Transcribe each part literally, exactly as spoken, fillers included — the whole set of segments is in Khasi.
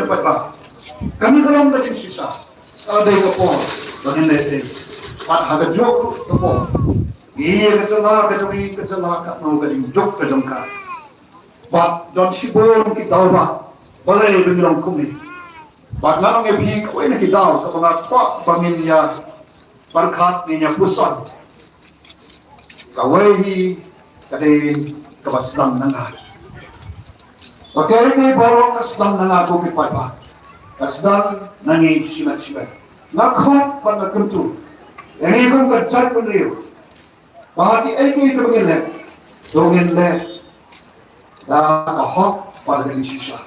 paidbah. Kane ka long ka jingshisha. Ka dei ka por ba ngin leh te. Bad ha kajuh ka por, ïa ka jylla ka jong ngi, ka jylla katno ka jingduk ka jong ka. Bad don shibun ki daw ba balei ba ngi long kumne. Bad nga ong ïa phi kawei na ki daw kaba nga kwah ba ngin ïa pyrkhat, ngin ïa puson. Kawei hi ka dei kaba sdang na nga. Ba kaei kaei baroh ka sdang na nga ko ki paidbah. Ka sdang na ngi shimet shimet. Nga khot bad nga kyntu ïa ngi kum ka jaitbynriew ba ha kiei kiei kiba ngin leh, to ngin leh da ka hok bad da ka jingshisha.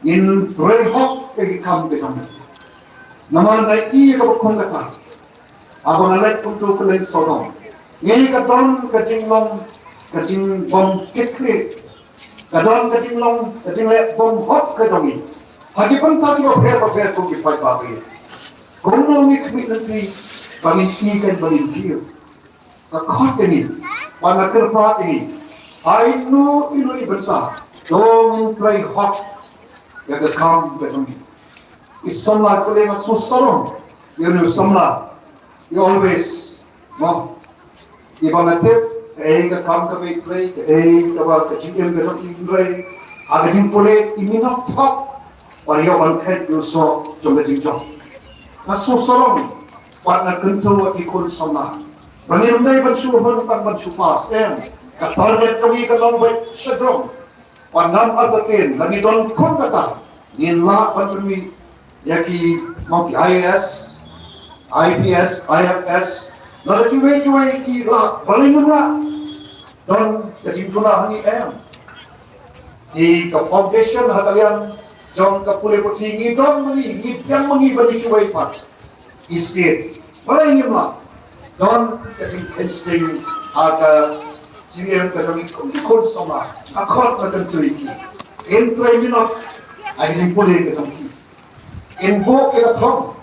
Ngin trei hok ïa ki kam ki jong ngi. Namar nga i ïa kaba kum kata, haba nga leit kumta u kylleng sawdong, ngi ka don ka jinglong, ka jingbym kit khlieh, ka don ka jinglong, ka jingleh bym hok ka jong ngi ha ki bynta kiba pher bapher kum ki paidbah. Kumno ngi khmih lynti ba ngin i kein ba ngin kiew? Ka khot ïa ngi, bad nga kyrpad ïa ngi, ha ino ino i bynta, to ngin trei hok ïa ka kam ka jong ngi. I samla, pule, nga sngewsarong ïa une u samla, i Always, mo. Iba nga tip kaei ka kam kaba i trei, kaei kaba ka jingim ka jong i, hynrei ha ka jingpule i minot thok ban ïoh ban kheit ïa u soh jong ka jingjop. Nga sngewsarong bad nga kyntu ïa ki khun samla ba ngin ym dei ban shu hun tang ban shu pass, em. Ka target jong ngi ka long beit sha jrong. Bad ngam artatien, lada ngi don kum kata, ngin lah ban pynmih ïa ki, mo, ki I A S, I P S, I F S, lada kiwei kiwei ki lah, balei ngim lah? Don ka jingduna ha ngi, em. Ki, ka foundation ha ka liang jong ka pule puthi ngi don ma ngi, ngi pdiang ma ngi bad kiwei pat ki state. Balei ngim lah? Don ka jingkheiñ sting ha ka jingim ka jong ngi kum ki khun samla. Nga khot, nga kyntu ïa ki, ngin trei minot ha ka jingpule ka jong ki. Ngin buh ïa ka thong,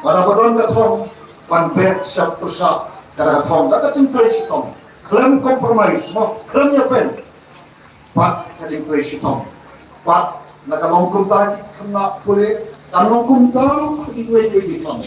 bad haba don ka thong, ban beh shaphrang sha ka thong da ka jingtrei shitom, khlem compromise, mo, khlem ïapeiñ. Bad ka jingtrei shitom. Bad lada ka long kumta ki khynnah pule, kan long kumta ruh ha kiwei kiwei ki thong.